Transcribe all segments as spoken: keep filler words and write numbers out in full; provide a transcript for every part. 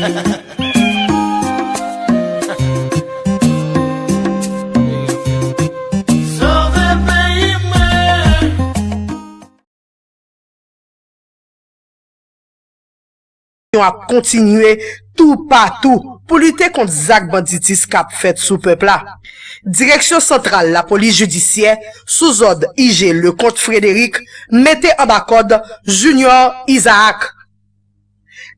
Sove peyi mwen. Ap kontinye toupatou pou lite kont zak banditis k ap fèt sou pèp la. Direksyon Santral Lapolis Jidisyè, sou zòd I G Leconte Frédéric, mete anba kòd Junior Isaac.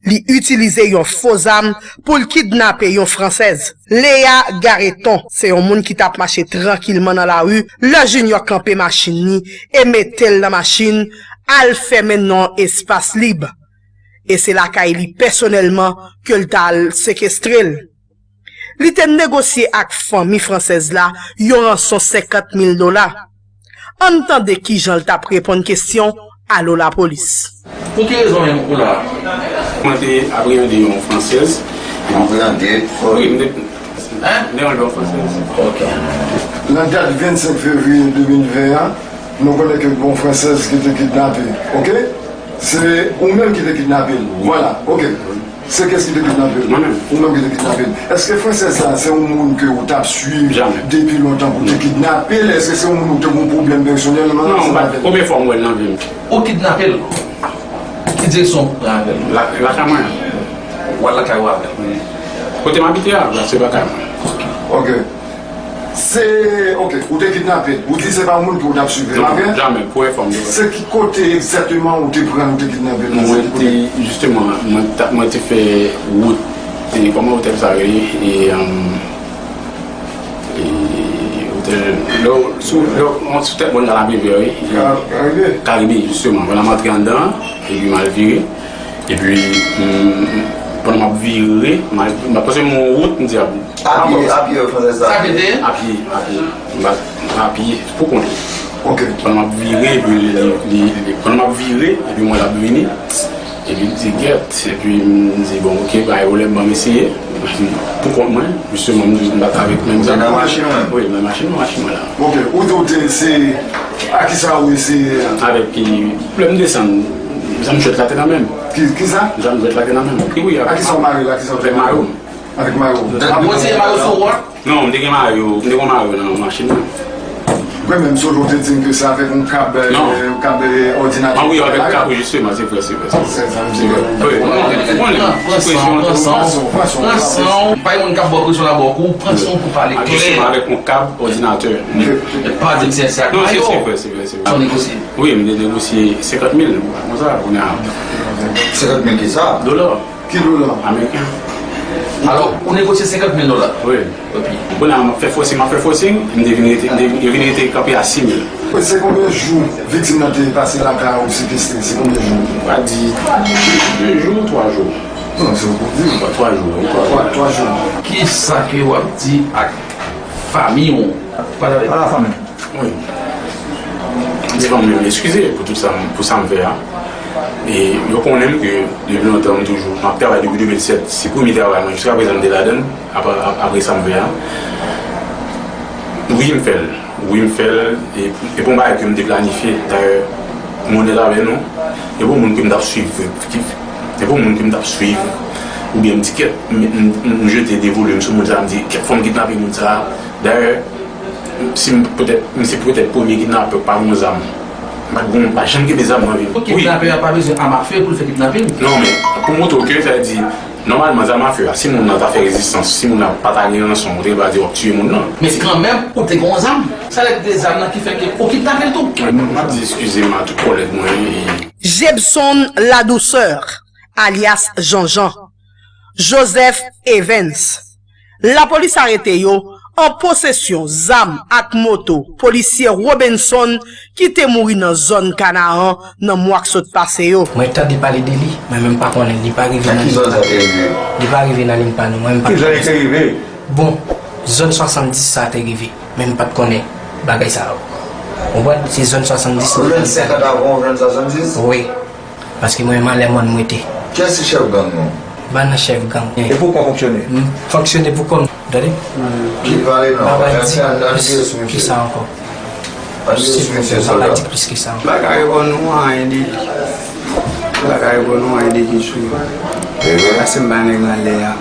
Li itilize yon fo zam pou l kidnape yon fransèz. Lea Gareton se yon moun ki t ap mache trankilman nan lari lè Junior kanpe machin li e mete l nan machin al fèmen nan yon espas lib. E se lakay li pèsonèlman ke l t al sekestre l. Li te negosye ak fanmi fransèz la yon ranson senkant mil dola. Ann tande kijan l t ap reponn kesyon Alo Lapolis. Pou ki rezon menm ou la? Mwen te apreyande yon fransèz. Apreyande? Wi, m te. Hein? M te anlve yon fransèz. Ok. Nan dat vennsenk fevriye de mil ven an, nou konnen ke gon fransèz ki te kidnape. Ok? Se ou menm ki te kidnape l. Vwala. Ok. Se kès ki te kidnape l? Mwen menm. Ou menm ki te kidnape l. Èske fransèz sa, se yon moun ke ou t ap swiv depi lontan pou te kidnape l? Èske se yon moun ou te gon pwoblèm pèsonèlman ansanm avè l? Non, premye fwa m wè l nan vi m. Ou kidnape l? Ki direksyon ou pran avè l? La, lakay mwen. Ou al lakay ou avè l? Kote m abite a, la se lakay mwen. Ok. Se, ok, ou te kidnape l. Ou di se pa yon moun ke ou t ap swiv, e pa vre? Non, jamè, premye fwa m wè l. Se ki kote egzakteman ou te pran l, ou te kidnape l? Mwen te, jisteman, mwen ta, mwen te fè wout, e kòman wout sa rele? E, um, e, wout, lè w, sou, lè w, sou tèt mòn nan Lapevè, wi. Ka-, Karibe? Karibe, jisteman. Pandan m antre anndan, epi m al vire. Epi, m, pandan m ap vire, m al, m ap pase yon wout, m di, a, A pye, a pye, fransèz sa. Sa ki te? A pye, a pye. M pa, m pa pye, pou kont li. Ok. Pandan m ap vire, epi li, li, li, li, pandan m ap vire, epi m wè l ap vini, epi m di, gèt, epi m di, bon, ok, pa gen pwoblèm, ban m eseye. Pou kont mwen, jisteman, m di, m pa t avèk menm zam. Ou te nan machin ou menm? Wi, nan machin, nan machin mwen la. Ok, ou di ou te eseye, a ki sa ou eseye a? Avèk, lè m desann, zam jwèt la te nan men m. Ki, ki sa? Zam jwèt la te nan men m. Wi, wi, avèk. A ki sa w mare l, a ki sa w te mare l? Avèk mayo. Ou te gen mayo sou ou a? Non, m te gen mayo, m te gen mayo nan machin nan. Mwen menm, sot ou te di m ke se avèk yon kab, eh, kab, eh, òdinatè. Ah wi, avèk kab, wi, jisteman, se vre, se vre, se vre. Se vre. Wi, non, non, pran san w, pran san w, pran san w. Pa gen moun k ap ba w presyon la, ba w kou, pran san w pou pale klè. Jisteman, avèk yon kab òdinatè. Pa di m se, se ak mayo. Non, se, se vre, se vre, se vre. Sa w negosye? Wi, m te negosye senkant mil, konsa, kounye a. Senkant mil ki sa? Dola. Ki dola? Ameriken. Alò, ou negosye senkant mil dola? Wi. Epi? Kounye a, m ap fè fòsing, m ap fè fòsing, m te vin rete, m te, yo vin rete kanpe a sis mil. Se konbyen jou viktim nan te pase lakay ou sekestre? Se konbyen jou? M pa di de jou, twa jou. Non, se pou di. Twa, twa jou, wi, twa jou. Twa, twa jou. Kisa ke w ap di ak fanmi w? Pale avèk. Pale a fanmi. Wi. M di fanmi m eskize pou tout sa, m- pou sa m fè a. E yo konnen m ke depi lontan m toujou, m ap travay depi de mil sèt. Se premye travay mwen, jiska prezan m te ladan l, apre, apre sa m fè a. Wi, m fè l. Wi, m fè l. E, e pou yon bagay ke m te planifye. Dayè, m onèt avè nou. E pou moun ke m t ap swiv, ki, e pou moun ke m t ap swiv, oubyen m di kèt, m, m, m jete de volim sou moun sa, m di kèt fò m kidnape moun sa. Dayè, Si m petèt, m se petèt premye kidnapè k pa gon zam. M pa t gon, m pa janm kenbe zam nan vi m. Wi. Kidnapè a pa bezwen zam afe pou l fè kidnapin. Non, men pou montre w ke, sa vle di, nòmalman, zam afe a, si moun nan ta fè rezistans, si moun nan pa ta gen ranson, ou te va di w ap tiye moun nan. Men kanmenm, ou te gon zam. Sa lè de zam nan ki fè ke ou kidnape l tou. Mwen, m ap di eskize m a tout kòlèg mwen, e Jebson Ladouceur, alyas Janjan, Joseph Evens. Lapolis arete yo an posesyon zam ak moto polisye Robenson ki te mouri nan zòn Kanaran nan mwa k sot pase yo. Mwen tande pale de li, mwen menm pa konnen, li pa rive nan lim pa nou. Nan ki zòn sa te rive? Li pa rive nan lim pa nou, mwen menm pa konnen. Ki zòn li te rive? Bon, zòn swasanndis sa te rive, men m pa t konnen bagay sa yo. Ou konprann? Se zòn swasanndis. Ou jwenn senkant avan, ou jwenn swasanndis? Wi. Paske mwen menm anlè mòn m rete. Kiyès ki chèf gang nou? M pa nan chèf gang. E pou kò w fonksyone? M fonksyone pou kò m, tande? Ki pale non. M pa pral di plis ke sa ankò. M pa pral di plis ke sa ankò. M pa ka reponn ou anyen de li. M pa ka reponn ou anyen de li sou yo. Paske m pa nèg anlè a.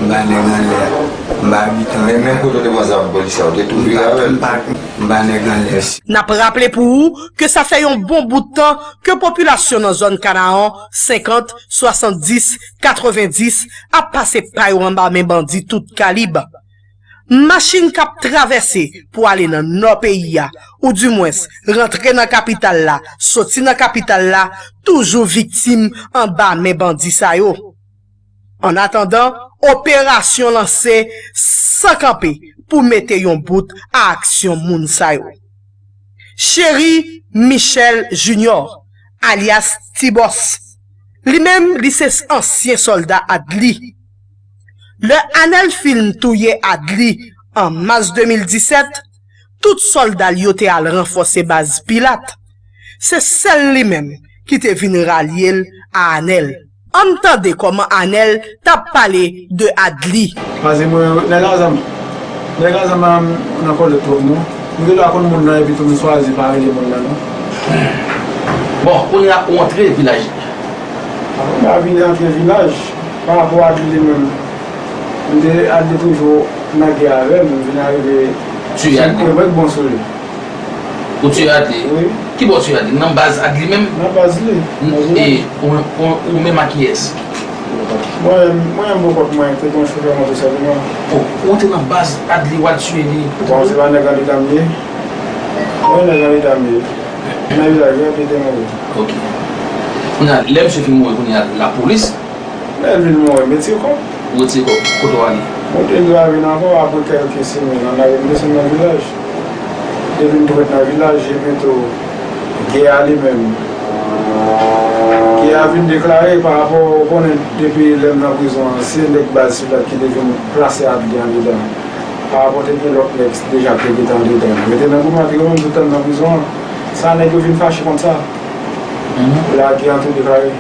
M pa nèg anlè a. M pa abitan anlè a. Men menm kote w te pran zam polisye a, ou te tou vire avè l? M pa, m pa nèg anlè. N ap raple pou ou ke sa fè yon bon bout tan ke popilasyon nan zòn Kanaran, senkant, swasanndis, katrevenndis ap pase pa yo anba men bandi tout kalib. Machin k ap travèse pou ale nan nò peyi a, oudimwens rantre nan kapital la, soti nan kapital la, toujou viktim anba men bandi sa yo. Annatandan, operasyon lanse san kanpe pou mete yon bout a aksyon moun sa yo. Cheri Michel Junior, alyas Ti Bòs, li menm, li se ansyen sòlda Adli. Lè Anèl fin touye Adli an mas de mil disèt, tout sòlda l yo te al ranfòse baz Pilat. Se sèl li menm ki te vin ralye l a Anèl. Ann tande kòman Anèl t ap pale de Adli. Paske mwen, nèg a zam, nèg a zam pa nan kòlèt twòp non. M gen dwa konn moun nan epi tou m chwazi pa rele moun nan non. Bon, kounye a ou antre vilaj. Mwen pa vin antre vilaj. Pa rapò a Adli li menm. M te, Adli toujou nan gè avè m, m vin arive. Tiye Adli. Mwen bon sou li. Ou tiye Adli? Wi. Ki bò w tiye Adli? Nan baz Adli menm? Nan baz li. N- Baz li. E ou, ou, ou menm ak kiyès? Mwen, mwen menm pou kont mwen, te gen yon chofè moto sèlman. O, ou te nan baz Adli, w al tiye li? Bon, se pa nèg andedan m ye. Mwen nèg andedan m ye. Nan vilaj yo, ap ede mouri. Ok. Kounye a, lè misye fin mouri, kounye a, lapolis Lè l vin mouri, m retire kò m. Ou retire kò w? Kote w ale? Mwen te grave nan kò, apre kèlke semèn, ann ale m desann nan vilaj. Depi m te ret nan vilaj, epi tou, gè a li menm. Gè a vin deklare pa rapò, ou konnen, depi lè m nan prizon an, se nèg baz Pilat ki te vin plase Adli andedan. Pa rapò te gen lòt nèg deja ki te gentan andedan. Yo te nan goumen ak yo menm, yo t nan prizon an. Sa nèg yo vin fache kont sa. Mhm. La gè an tou deklare.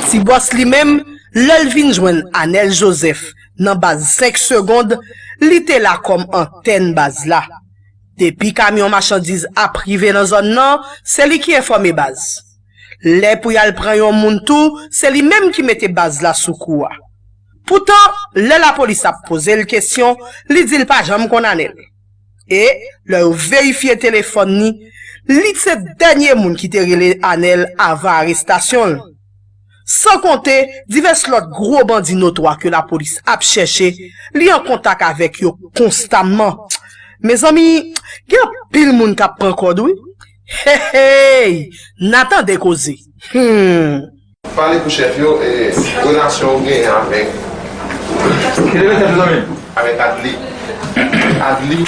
Ti Bòs li menm, lè l vin jwenn Anèl Joseph nan baz senk Segond, li te la kòm antèn baz la. Depi kamyon machandiz ap rive nan zòn nan, se li ki enfòme baz. Lè pou y al pran yon moun tou, se li menm ki mete baz la sou kou a. Poutan, lè lapolis ap poze l kesyon, li di l pa janm konn Anèl. E, lè yo verifye telefòn li, li se dènye moun ki te rele Anèl avan arestasyon l. San konte, divès lòt gwo bandi notwa ke lapolis ap chèche, li an kontak avèk yo konstamman. Mezanmi, gen anpil moun k ap pran kòd, wi. Hey, hey! N a tande koze. Hmm. Pale pou chèf yo, e, relasyon w genyen avèk, avèk Adli. Adli,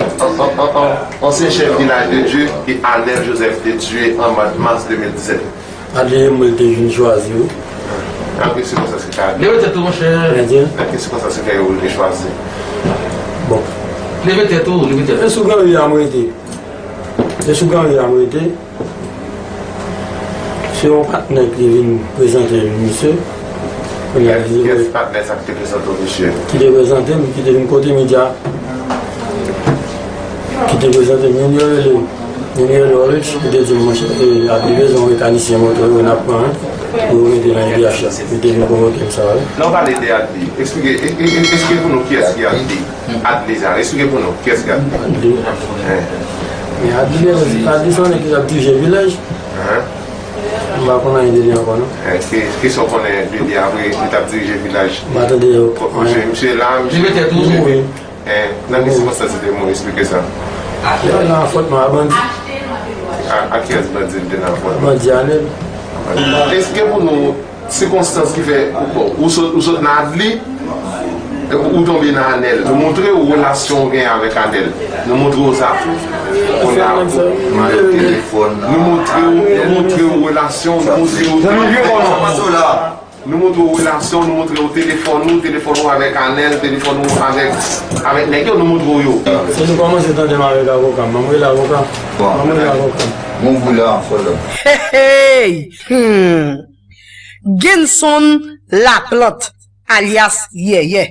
an, an, an, an, ansyen chèf Vilaj de Dye, ke Anèl Joseph te tiye an mwa mas de mil disèt. Adli, mwen te vin chwazi, wi. Nan ki sikonstans ki fè Adli? Leve tèt ou, monchè. Nan ki sikonstans ki fè yo vle chwazi? Bon. Leve tèt ou, leve tèt ou. E sou Gran Ri a mwen te. E sou Gran Ri a mwen te. Se yon patnè ki te vin prezante misye. Kounye a, li di, kiyès patnè sa ki te prezante w misye? Ki te prezante m, ki te vin kote medya. Ki te prezante m, youn yo rele, youn yo rele Orich, li te di m, monchè, e, Adli bezwen yon mekanisyen moto yo, n ap pran, wi, pou yo mete nan I D H la. Li te vin konvoke m sa, wi. Lè w pale de Adli, eksplike, e, e, e, eksplike pou nou kiyès ki Adli. Adli sa, eksplike pou nou, kiyès ki Adli? Adli. Eh. Men Adli, Adli se yon nèg ki t ap dirije vilaj. Hein? M pa konn anyen de li ankò, non. Eh, ki, kisa w konnen de li apre li t ap dirije vilaj? M pa tande yo. Ko-, misye, misye la, misye. Li mouri. Eh, nan ki sikonstans li te mouri, eksplike sa. Li nan afwontman a bandi. A, a kiyès bandi li te nan afwontman? Bandi Anèl. Eksplike pou nou sikonstans ki fè, bon, ou sot, ou sot nan Adli, ou, ou tonbe nan Anèl. Nou montre w relasyon w gen avèk Anèl. Nou montre w sa. Kounye a, ou, nou montre w, nou montre w relasyon, nou montre w, nou montre w relasyon, nou montre w telefòn ou, telefòn ou avèk Anèl, telefòn ou avèk, avèk nèg yo, nou montre w yo. Si nou kòmanse tande m avèk avoka m, m ap rele avoka m. M ap rele avoka m. Bon, boulè an fò la. Hey, hey! Hmm. Genson Laplante, alyas Yèyè.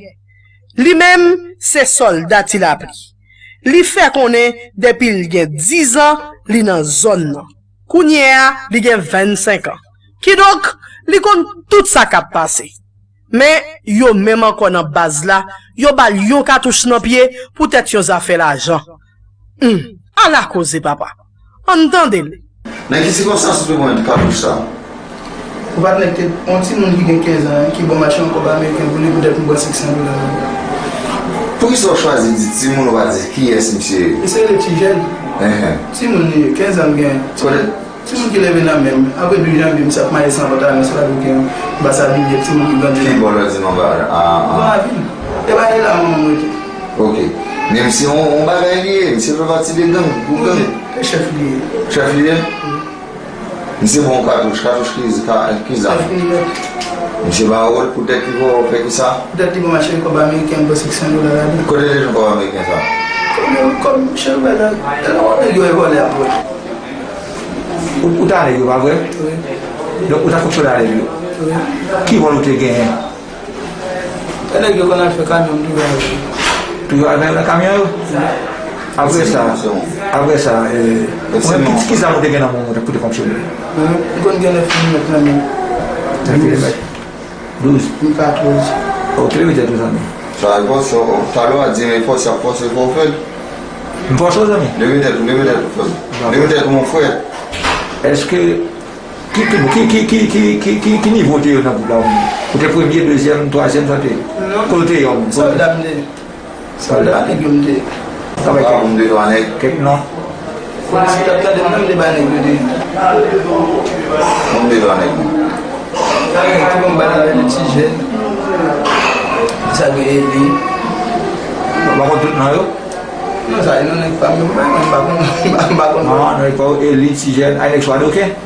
Li menm, se sòlda Ti Lapli. Li fè konnen depi l gen diz an, li nan zòn nan. Kounye a, li gen vennsenk an. Kidonk, Li konn tout sa k ap pase. Men, yo menm ankò nan baz la, yo ba l yon katouch nan pye poutèt yon zafè lajan. Humm, ala koze, papa. Ann tande l. Nan ki sikonstans ou te pran katouch sa a? Ou patnè te yon timoun ki gen kenz an, ki ban m achte yon kòb ameriken pou li poutèt m pran senk san dola nan men l. Poukisa w chwazi di timoun, ou pa di kiyès misye ye? Misye rele Tijèn. Enhen. Timoun li ye, kenz an l gen. Kote? Timoun ki leve nan men m. Apre douz janvye, misye ap mache san pantalon, san ladoken, anba sa bilyè, timoun ki grandi nan. Ki bò lè w di non ba a? Nan ravin. E pa li la manman m rete. Ok. Men misye yon, yon bagay li ye, misye fè pati de gang, gwoup gang. Wi, se chèf li ye. Chèf li ye? Wi. Misye ba w katouch, katouch ki, ka, ki zam? Chèf li nèt. Misye ba w l poutèt li ba w fè kisa? Poutèt li ban m achte kòb ameriken, m pran senk san dola ladan. Kote w te jwenn kòb ameriken sa? Kòb yo, kòb chèf bagay. E nan wòl nèg yo e vòlè apre. Ou, ou ta nèg yo, pa vre? Wi. Donk, ou ta fonksyone avèk yo? Wi. Ki vòl ou te genyen? E nèg yo konn al fè kamyon m toujou avè yo. Toujou avè yo nan kamyon yo? Wi. Apre sa, apre sa, e, mwen, ki, ki zam ou te gen nan men w pou te fonksyone? Mwen, m konn gen nèf milimèt nan men m. Nèf milimèt. Douz. M katòz. O, ki leve tèt ou, zanmi? Sa e fòse, o, talè w a di e fòse, ap fòse, fò w fè l. M fòse w, zanmi? Leve tèt ou, leve tèt ou, frè m. Leve tèt ou, mon frè. Èske, ki, ki, ki nivo w te ye nan gwoup la, ou menm? Ou te premye, dezyèm, twazyèm, sa te ye? Non. Kote w te ye, ou menm? Sòlda m te ye. Sòlda nèg yo m te ye. Travay kèk moun, de twa nèg. Kèk non. Polis ki t ap tande m nan, m te bay nèg yo de. Moun, de twa nèg non. Sa gen ki bon bagay avèk ti jèn. Sa gen Eli. Ou pa konn tout non yo? Non, sa e non nèg pa m yo, m pa konn, m pa konn. Non, non, nèg pa w, Eli, ti jèn, ay nèg swa doken.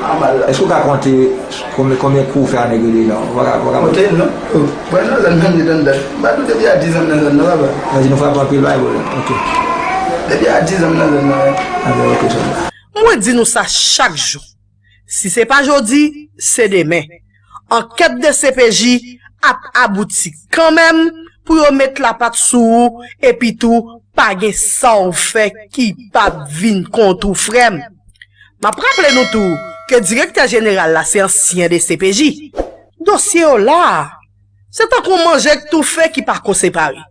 Èske w ka konte konbyen, konbyen kou w fè a nèg yo deja? Ou pa ka, ou pa ka konte? Konte, non. Mwen nan zòn nan, m te anndan. M pa doute depi a diz an m nan zòn nan, papa. Sa di nou frape anpil bagay, bro. Ok. Depi a diz an m nan zòn nan, wi. Anben, ok, sòlda. Mwen di nou sa chak jou. Si se pa jodi, se demen. Ankèt D C P J ap abouti kanmenm pou yo met lapat sou ou, epi tou, pa gen sa w fè ki p ap vin kont ou, frè m. M ap raple nou tou ke direktè jeneral la se ansyen D C P J. Dosye yo la a, se tankou yon manje k toufe ki pa ko separe.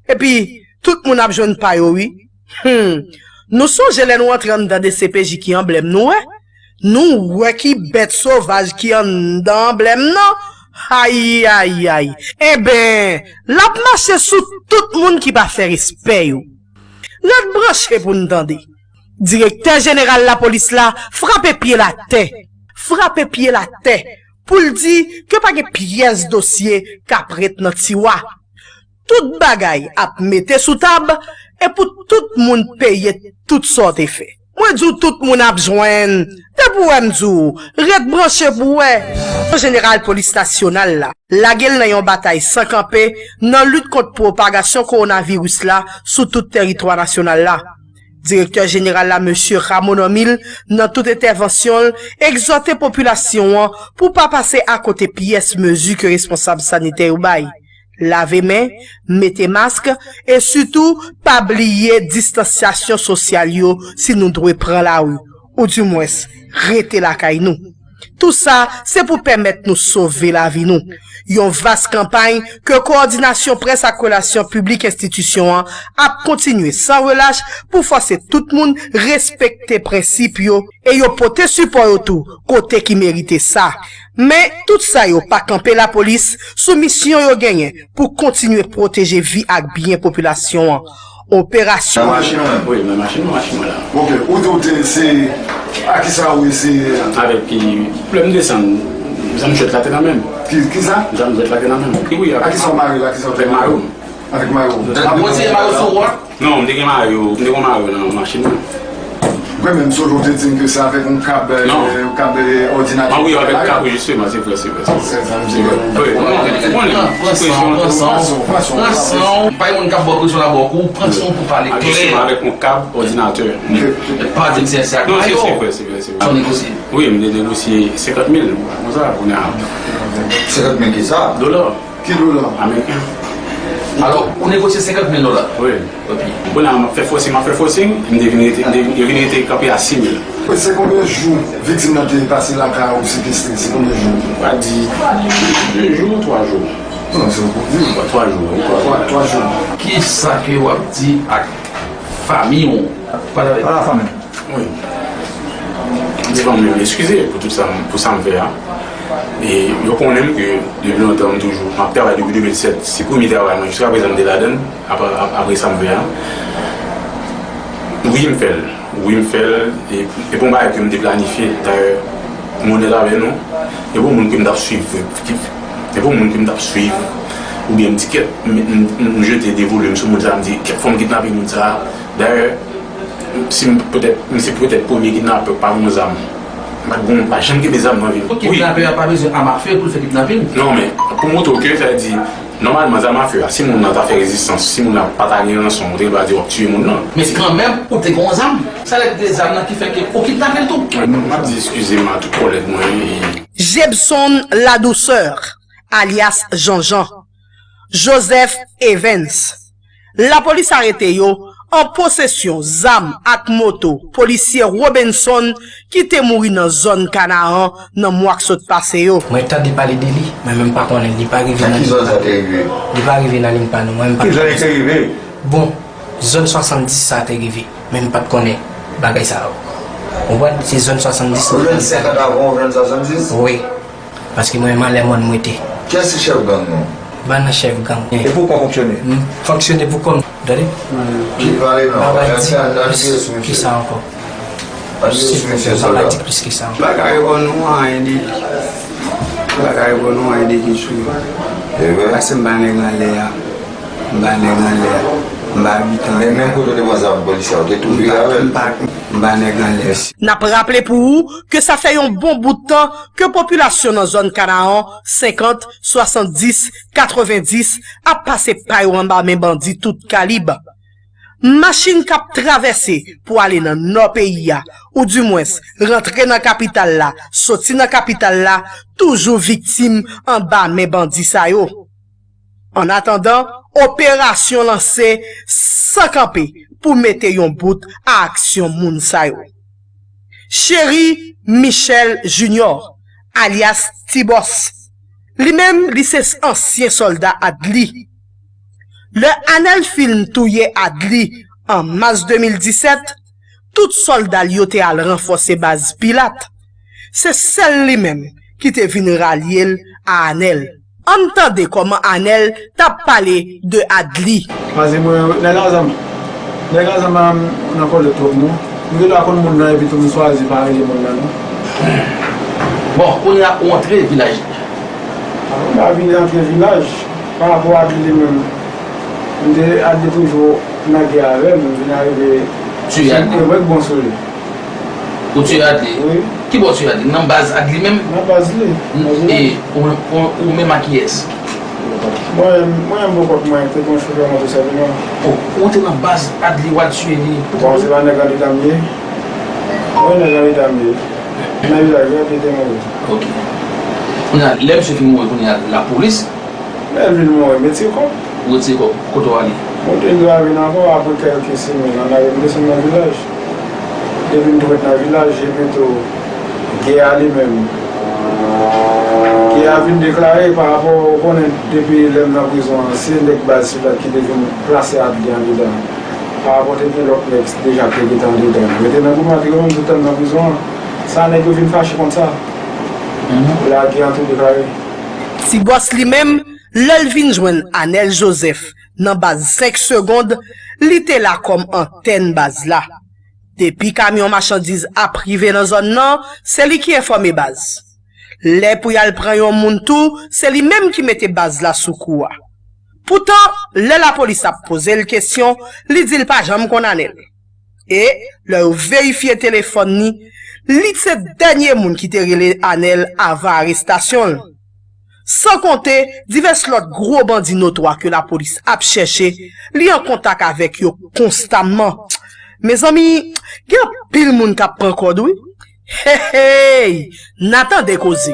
Epi, tout moun ap jwenn pa yo, wi. Hmm. Nou sonje lè nou antre anndan D C P J ki anblèm nou wè? Nou wè ki bèt sovaj ki anndan anblèm nan? Ayayay! Enben, l ap mache sou tout moun ki pa fè respè yo. Ret branche pou n tande. Direktè jeneral lapolis la frape pye l atè. Frape pye l atè pou l di ke pa gen pyès dosye k ap ret nan tiwa. Tout bagay ap mete sou tab e pou tout moun peye tout sa w te fè. Mwen di w tout moun ap jwenn. Depi w wè m di w, ret branche pou w wè. Jeneral polis nasyonal la lage l nan yon batay san kanpe nan lit kont pwopagasyon kowonaviris la sou tout tèritwa nasyonal la. Direktè jeneral la, mesye Ramon Amil, nan tout entèvansyon l, egzòte popilasyon an pou pa pase akote pyès mezi ke responsab sanitè yo bay. Lave men, mete mask, e sitou, pa bliye distansyasyon sosyal yo si nou dwe pran lari, oudimwens, rete lakay nou. Tou sa, se pou pèmèt nou sove lavi nou. Yon vas kanpay ke Kowòdinasyon Près ak Relasyon Piblik enstitisyon an ap kontinye san relach pou fòse tout moun respekte prensip yo e yo pote sipò yo tou kote ki merite sa. Men, tout sa yo pa kanpe lapolis sou misyon yo genyen pou kontinye pwoteje vi ak byen popilasyon an. Operasyon. Nan machin ou menm? Wi, nan machin, nan machin mwen la. Ok, ou di ou te, se, a kisa ou eseye? Avèk ki, lè m desann, zam jwèt la te nan men m. Ki, kisa? Zam jwèt la te nan men m. Wi, wi, avèk. A kisa ou mare l, a kisa ou te mare l? Avèk mayo. Avèk mayo. Apre ou te mare l sou ou a? Non, m te gen mayo, m te gen mayo nan machin mwen. Mwen menm, sonje ou te di m ke se avèk yon kab, eh, yon kab, eh, òdinatè. Ah wi, avèk kab, wi, jisteman, se vre, se vre, se vre. Se vre. Wi, non, ou konnen, sou presyon, pran san w, pran san w, pran san w. Pa yon moun k ap ba w presyon la, ba w kou, pran san w pou pale klè. Jisteman, avèk yon kab òdinatè. Pa di m se, se ak mayo. Non, se, se vre, se vre, se vre. Sa w negosye? Wi, m te negosye senkant mil, konsa, kounye a. Senkant mil kisa? Dola. Ki dola? Ameriken. Alò, ou negosye senkant mil dola? Wi. Ok. Kounye a, m ap fè fòsing, m ap fè fòsing, m te vin rete, m te, yo vin rete kanpe a sis mil. Se konbyen jou viktim nan te pase lakay ou sekestre? Se konbyen jou? M pa di de jou, twa jou. Non, se yon pwoblèm. Twa jou, wi, twa jou. Twa, twa jou. Kisa ke w ap di ak fanmi w? Pale avèk. Pale a fanmi. Wi. M di fanmi m eskize pou tout sa, m- pou sa m fè a. E yo konnen m ke depi lontan m toujou, m ap travay depi de mil sèt. Se premye travay mwen. Jiska prezan m te ladan l. Apre, ap- apre sa m fè a. Wi, m fè l. Wi, m fè l. E, e pou yon bagay ke m te planifye. Dayè, m onèt avè nou. E pou moun ke m t ap swiv, ki- e pou moun ke m t ap swiv, oubyen m di kèt, m, m, m jete de volim sou moun sa, m di kèt fò m kidnape moun sa. Dayè, si m petèt, m se petèt premye kidnapè pa gon zam. M pa t gon, m pa janm kenbe zam nan vi m. Wi. Kidnapè a pa bezwen zam afe pou l fè kidnapin. Non, men pou montre w ke sa di, nòmalman, zam afe a, si moun nan ta fè rezistans, si moun nan pa ta gen ranson, ou te va di w ap tiye moun nan. Men kanmenm, ou te gon zam. Sa lè de zam nan ki fè ke ou kidnape l tou. Mwen, m ap di eskize m a tout kòlèg mwen. Jebson Ladouceur, alyas Janjan, Joseph Evens. Lapolis arete yo an posesyon zam ak moto polisye Robenson ki te mouri nan zòn Kanaran nan mwa k sot pase yo. Mwen tande pale de li, mwen menm pa konnen, li pa rive nan liy pa nou. Nan ki zòn sa te rive? Li pa rive nan liy pa nou, mwen menm pa konnen. Ki zòn li te rive? Bon, zòn swasanndis sa te rive, men m pa t konnen bagay sa yo. Ou konprann? Se zòn swasanndis. Ou jwenn senkant avan, ou jwenn swasanndis? Wi. Paske mwen menm anlè mòn mwen te. Kiyès ki chèf gang nou? M pa nan chèf gang. E pou kò fonksyone? M fonksyone pou kò m. Tande? Ki pale non. M pa pral di plis ke sa ankò. Silvouplè, m pa pral di plis ke sa ankò. M pa ka reponn ou anyen de li. M pa ka reponn ou anyen de li sou yo. Paske m pa nèg anlè a. M pa nèg anlè a. M pa abitan. Men menm kote w te pran zam polisye a, ou te tou vire avè l? M pa, m pa nèg anlè a. N ap raple pou ou ke sa fè yon bon bout tan ke popilasyon nan zòn Kanaran senkant, swasanndis, katrevenndis ap pase pa yo anba men bandi tout kalib. Machin k ap travèse pou ale nan nò peyi a, oudimwens rantre nan kapital la, soti nan kapital la, toujou viktim anba men bandi sa yo. Annatandan, operasyon lanse san kanpe pou mete yon bout a aksyon moun sa yo. Cheri Michel Junior, alyas Ti Bòs, li menm, li se ansyen sòlda Adli. Lè Anèl fin touye Adli an mas de mil disèt, tout sòlda l yo te al ranfòse baz Pilat. Se sèl li menm ki te vin ralye l a Anèl. Ann tande kòman Anèl t ap pale de Adli. Paske mwen, nèg a zam, nèg a zam pa nan kòlèt twòp non. M gen dwa konn moun nan epi tou m chwazi pa rele moun nan non. Bon, kounye a ou antre vilaj. M pa vin antre vilaj. Pa rapò ak li menm. M te al de toujou nan gè avè l, m vin arive. Tiye Adli. Mwen bon sou li. Ou tiye Adli? Wi. Ki bò w tiye Adli? Nan baz Adli menm? Nan baz li. E ou, ou, ou menm ak kiyès? Mwen, mwen menm pwòp mwen, te gon chofè moto sèlman. O, ou te nan baz Adli, w al tiye li? Bon, se pa nèg an leta m ye. Mwen nèg an leta m ye. Nan vilaj la, li te mouri. Ok. Kounye a, lè misye fin mouri, kounye a, lapolis Lè l vin mouri, m retire kò m. Ou retire kò w. Kote w ale? Mwen te grave nan pò, apre kèlke semèn, an ale m desann nan vilaj. Depi m t ret nan vilaj, epi tou, gè a li menm. Gè a vin deklare pa rapò, ou konnen, depi lè m nan prizon an, se nèg baz sila ki te vin plase Adli andedan. Pa rapò te gen lòt nèg deja ki te gentan andedan. Yo te nan gwoup antre yo, m te tann nan prizon an. Sa nèg yo vin fache kont sa. Lagè an tou deklare. Ti Bòs li menm, lè l vin jwenn Anèl Joseph nan baz senk Segond, li te la kòm antèn baz la. Depi kamyon machandiz ap rive nan zòn nan, se li ki enfòme baz. Lè pou y al pran yon moun tou, se li menm ki mete baz la sou kou a. Poutan, lè lapolis ap poze l kesyon, li di l pa janm konn Anèl. E, lè yo verifye telefòn li, li se dènye moun ki te rele Anèl avan arestasyon l. San konte divès lòt gwo bandi notwa ke lapolis ap chèche, li an kontak avèk yo konstamman. Mezanmi, gen anpil moun k ap pran kòd, wi. Hey, hey! N a tande koze.